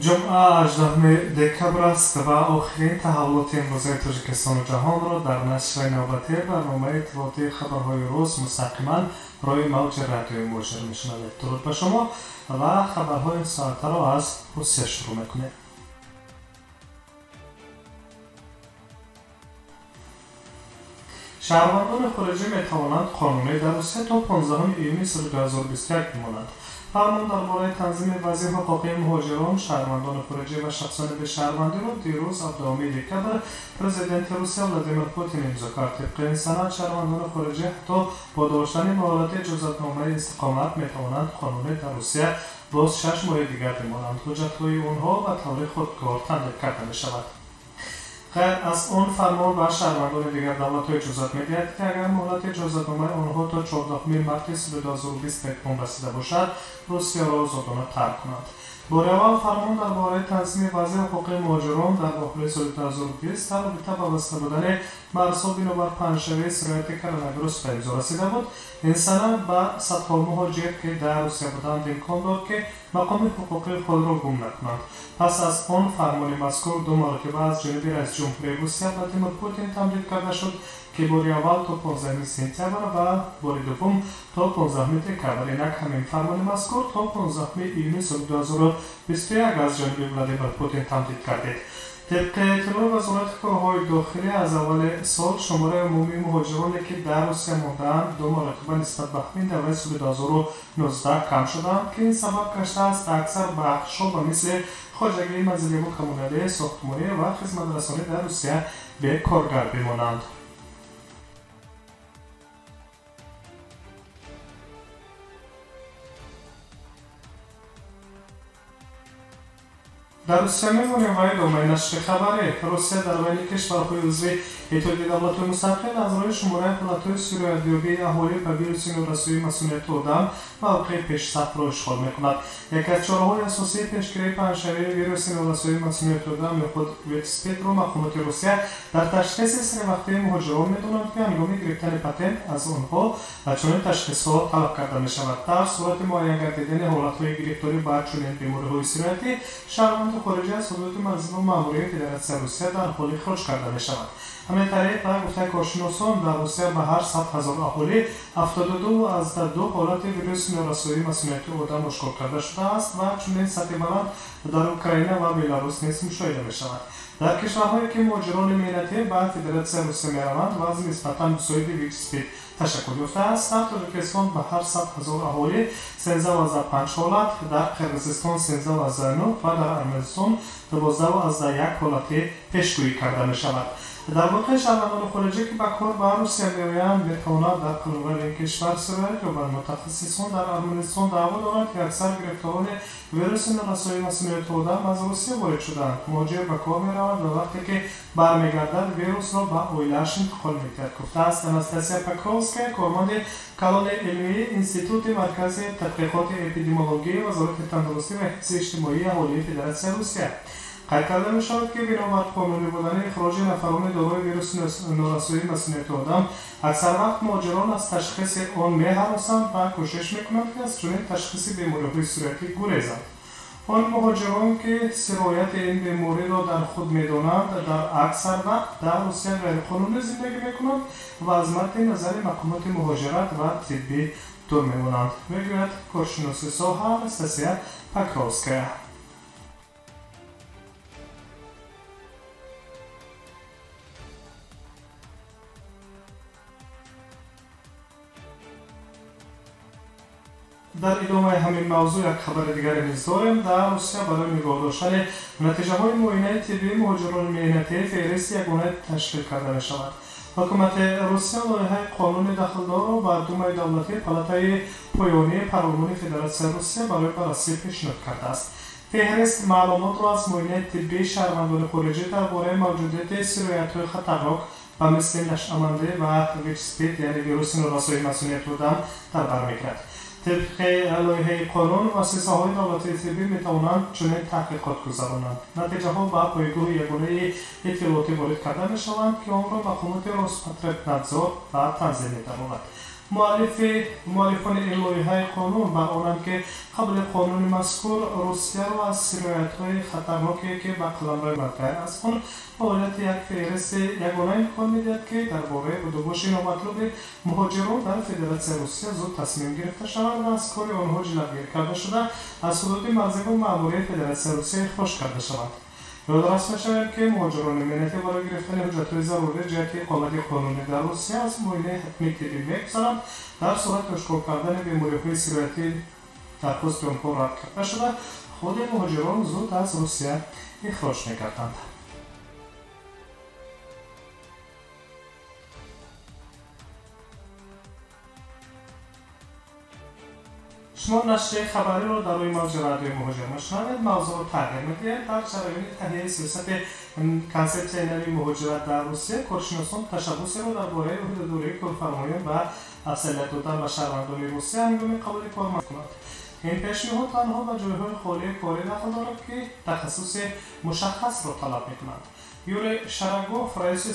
Ҷумъа 18 декабр аст ва охирин таҳаввулоти имрӯзаи Тоҷикистону ҷаҳонро дар нашри навбатии барномаи иттилоотии хабарҳои рӯз мустақиман рӯи мавҷи радиои Муҳоҷир мешунавед. Дуруд ба шумо ва хабарҳои соатаро аз Русия шурӯъ мекунем. Шаҳрвандони хориҷӣ метавонанд қонунӣ дар Русия то 15 июни соли 2021 бимонанд. Фармон дар бораи танзими вазъи ҳуқуқии муҳоҷирон, шаҳрвандони хориҷӣ ва шахсони бешаҳрвандиро дирӯз 17 декабр президенти Русия Владимир Путин имзо кард. Тибқи ин санад, шаҳрвандони хориҷӣ ҳатто бо доштани муҳолати иҷозатномаи истиқомат метавонанд қонунӣ дар Русия боз 6 моҳи дигар бимонанд. Ҳуҷҷатҳои онҳо ба таври худкор тандид карда мешавад. Ғайр аз он, фармон ба шаҳрвандони дигар давлатҳо иҷозат медиҳад, ки агар муҳлати иҷозатномаи онҳо то 14 марти соли 2020 ба итмом расида бошад, Русияро озодона тарк кунанд. Бори аввал фармон дар бораи танзими вазъи ҳуқуқии муҳоҷирон дар охири соли 2020 дар робита ба баста будани марзҳо бинобар паҳншавии сирояти коронавирус ба имзо расида буд. Ин санад ба садҳо муҳоҷир, ки дар Русия буданд, имкон дод, ки мақоми ҳуқуқии худро гум накунанд. Пас аз он фармони мазкур ду маротиба аз ҷониби раисҷумҳурии Русия Владимир Путин тамдид карда шуд, ки бори аввал то 15 сентябр ва бори дуввум то 15 декабр. Инак ҳамин фармони мазкур то 15 июни соли 2021 аз ҷониби Владимир Путин тамдид гардид. Тибқи иттилои Вазорати корҳои дохилӣ, аз аввали сол шумораи умумии муҳоҷироне, ки дар Русия мондаанд, ду маротиба нисбат ба ҳамин давраи соли 2019 кам шудаанд, ки ин сабаб гаштааст аксар бахшҳо ба мисли хоҷагии манзиливу коммуналӣ, сохтмонӣ ва хизматрасонӣ дар Русия бекоргар бимонанд. Дар Русия мемонем ва идомаи нашри хабарӣ. Русия дар байни кишварҳои узви Иттиҳоди давлатҳои мустақил аз рӯи шумораи ҳолатҳои сироятёбии аҳолӣ ба вируси норасоии масунияти одам мавқеи пешсафро ишғол мекунад. Яке аз чораҳои асосии пешгирии паҳншавии вируси норасоии масунияти одам ё худ ВИЧ-СПИДро мақомоти Русия дар ташхиси серивақтии муҳоҷирон медонанд, ки ҳангоми гирифтани патент аз онҳо чунин ташхисҳо талаб карда мешавад. Дар сурати муайян гардидани ҳолатҳои гирифторӣ ба чунин бемориҳои сироятӣ, шаҳрванди хориҷӣ аз ҳудуди манзилу маъмурии Федератсияи Русия дар ҳоли ихроҷ карда мешавад. Ҳамин тариқ, ба гуфтаи коршиносон, дар Русия ба ҳар 100 ҳазор аҳолӣ 72,2 ҳолати вируси норасоии масунияти одам ошкор карда шудааст ва чунин сатҳи баланд дар Украина ва Беларус низ мушоҳида мешавад. Дар кишварҳое, ки муҳоҷирони меҳнатӣ ба Федератсияи Русия мераванд, вазъи нисбатан мусоиди ВИЧ-СПИД ташаккул ёфтааст. Дар Тоҷикистон ба ҳар 100 ҳазор аҳолӣ 13,5 ҳолат, дар Қирғизистон 13,9 ва дар Арманистон 12,1 ҳолати пешгӯӣ карда мешавад. Дар воқеъ, шаҳрвандони хориҷӣ, ки ба кор ба Русия меоянд, метавонанд дар қаламрави ин кишвар сироят ёбанд. Мутахассисон дар Арманистон даъво доранд, ки аксар гирифторони вируси норасоии масунияти одам аз Русия ворид шудаанд. Муҳоҷир ба кор меравад ва вақте ки бармегардад, вирусро ба оилааш интиқол медиҳад, гуфтааст Анастасия Покровская, корманди калони илмии Институти маркази тадқиқоти эпидемиологияи Вазорати тандурустӣ ва ҳифзи иҷтимоии аҳолии Федератсияи Русия. Қайд карда мешавад, ки бинобар қонунӣ будани ихроҷи нафарони дорои вируси норасоии масунияти одам, аксар вақт муҳоҷирон аз ташхиси он меҳаросанд ва кӯшиш мекунанд, ки аз чунин ташхиси бемориҳои сироятӣ гурезанд. Он муҳоҷирон, ки сирояти ин бемориро дар худ медонанд, дар аксар вақт дар Русия ғайриқонунӣ зиндагӣ мекунанд ва аз мадди назари мақомоти муҳоҷират ва тиббӣ дур мемонанд, мегӯяд коршиноси соҳа Анастасия Покровская. Дар идомаи ҳамин мавзӯъ як хабари дигаре низ дорем. Дар Русия барои нигоҳ доштани натиҷаҳои муоинаи тиббии муҳоҷирони меҳнатӣ феҳристи ягона ташкил карда мешавад. Ҳукумати Русия лоиҳаи қонуни дахлдорро ба Думаи давлатӣ, палатаи поёнии парлумони Федератсияи Русия барои баррасӣ пешниҳод кардааст. Феҳрист маълумотро аз муоинаи тиббии шаҳрвандони хориҷӣ дар бораи мавҷудияти сироятҳои хатарнок ба мисли нашъамандӣ ва ВИЧ-СПИД, яъне вируси норасоии масунияти одам, дар бар мегирад. Тибқи лоиҳаи қонун, муассисаҳои давлатии тиббӣ метавонанд чунин таҳқиқот гузаронанд. Натиҷаҳо ба пойгоҳи ягонаи иттилоотӣ ворид карда мешаванд, ки онро мақомоти Роспотребнадзор ба танзим метавонад. Муаллифони ин лоиҳаи қонун бар онанд, ки қабули қонуни мазкур Русияро аз сироятҳои хатарноке, ки ба қаламрави ғайр аз он фаъолияти як феҳристи ягона имкон медиҳад, ки дар бораи будубоши номатлуби муҳоҷирон дар Федератсияи Русия зуд тасмим гирифта шавад ва аз кори онҳо ҷилавгирӣ карда шуда, аз ҳудуди марзиву маъмурияи Федератсияи Русия ихроҷ карда шаванд. Ёдрас мешавем, ки муҳоҷирони меҳнатӣ барои гирифтани ҳуҷҷатҳои зарурӣ ҷиҳати иқомати қонунӣ дар Русия аз муоинаи ҳатмии тиббӣ мегузаранд. Дар сурати ошкор кардани бемориҳои сироятӣ дархости онҳо рад карда шуда, худи муҳоҷирон зуд аз Русия ихроҷ мегарданд. Шумо нашрияи хабариро дар рӯи мавҷи радиои Муҳоҷир мешунавед. Мавзӯъро тағйир медиҳем. Дар ҷараёни таҳияи сиёсати консепсияи нави муҳоҷират дар Русия коршиносон ташаббусеро дар бораи ӯҳдадории корфармоён ва афзалият додан ба шаҳрвандони Русия ҳангоми қабули корманд кунанд. Ин пешниҳод танҳо ба ҷойҳои холии корӣ дахл дорад, ки тахассуси мушаххасро талаб мекунанд. Юрий Шарагов, раиси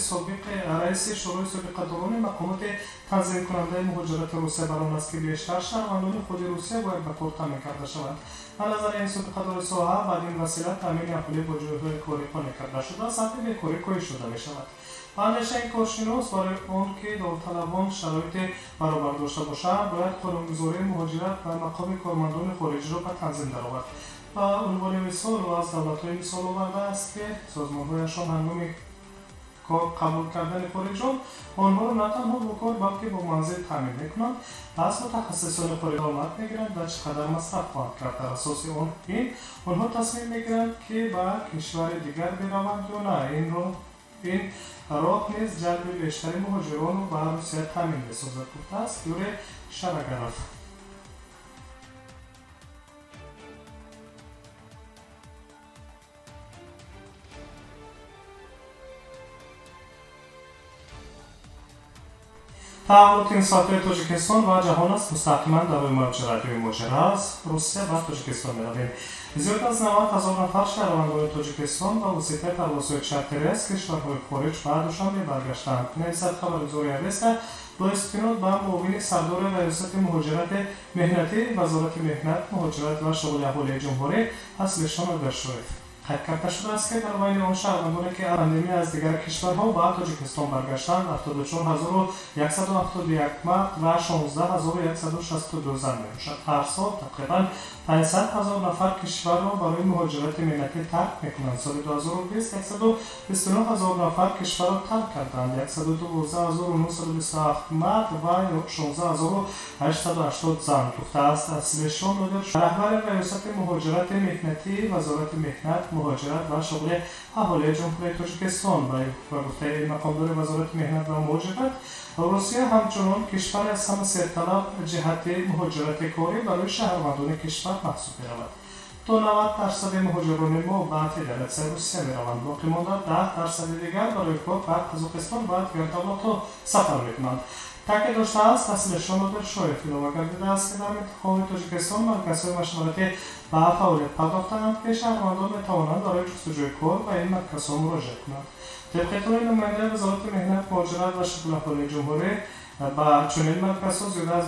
Шӯрои собиқадорони мақомоти танзимкунандаи муҳоҷирати Русия, бар он аст, ки бештар шаҳрвандони худи Русия бояд ба кор таъмин карда шаванд. Ба назари ин собиқадори соҳа, бад ин васила таъмини аҳолӣ бо ҷойҳои корӣ қонеъ карда шуда, сатҳи бекорӣ коҳиш дода мешавад. Ба андешаи коршинос, барои он ки довталабон шароити баробар дошта бошанд, бояд қонунгузории муҳоҷират ва мақоми кормандони хориҷиро ба танзим даровард. Ба унвони мисол, ӯ аз давлатҳое мисол овардааст, ки созмонҳояшон ҳангоми қабул кардани хориҷон онҳоро на танҳо бо кор, балки бо манзил таъмин мекунанд. Пас мутахассисони хориҷ даромад мегиранд ва чӣ қадар масраф хоҳанд кард. Дар асоси ин онҳо тасмим мегиранд, ки ба кишвари дигар бираванд ё на. Ин роҳ низ ҷалби бештари муҳоҷиронро ба Русия таъмин месозад, гуфтааст Юрий Шарагаров. Таҳаввулоти инсоатҳои Тоҷикистон ва ҷаҳон аст мустақиман дар рӯи мавҷи радиои Муҳоҷир. Аз Русия ба Тоҷикистон меравем. Зиёд аз 90 ҳазор нафар шаҳрвандони Тоҷикистон ба воситаи парвозҳои чартерӣ аз кишварҳои хориҷ ба Душанбе баргаштанд, нависад хабаргузории Авеста бо истинод ба муовини сардори раёсати муҳоҷирати меҳнатии Вазорати меҳнат, муҳоҷират ва шуғли аҳолии ҷумҳурӣ Аслишон Нодиршоев. Қайд карда шудааст, ки дар байни он шаҳрвандоне, ки пандемия аз дигар кишварҳо ба Тоҷикистон баргаштанд, 74171 мард ва 16162 зан мебошад. Ҳар сол тақрибан 500 ҳазор нафар кишварро барои муҳоҷирати меҳнатӣ тарк мекунанд. Соли 2020 129 ҳазор нафар кишварро тарк карданд, 112927 мард ва 16880 зан, гуфтааст Аслишон Нодиршоев, раҳбари раёсати муҳоҷирати меҳнатии Вазорати меҳнат, муҳоҷират ва шуғли аҳолии Ҷумҳурии Тоҷикистон. Ба гуфтаи мақомдори Вазорати меҳнат ва муҳоҷират, Русия ҳамчунон кишвари аз ҳама серталаб ҷиҳати муҳоҷирати корӣ барои шаҳрвандони кишвар маҳсуб меравад. То 90% муҳоҷирони мо ба Федератсияи Русия мераванд, боқӣ монда 10% дигар барои кор ба Қазоқистон ва дигар давлатҳо сафар мекунанд, таъкид доштааст Аслишон Нодиршоев. Илова гардидааст, ки дар минтақаҳои Тоҷикистон марказҳои машваратӣ ба фаъолият пардохтаанд, ки шаҳрвандон метавонанд барои ҷустуҷӯи кор ба ин марказҳо муроҷиат кунанд. Тибқи иттилои намояндаи Вазорати меҳнат, муҳоҷират ва шуғли аҳолии ҷумҳурӣ, ба чунин марказҳо зиёда аз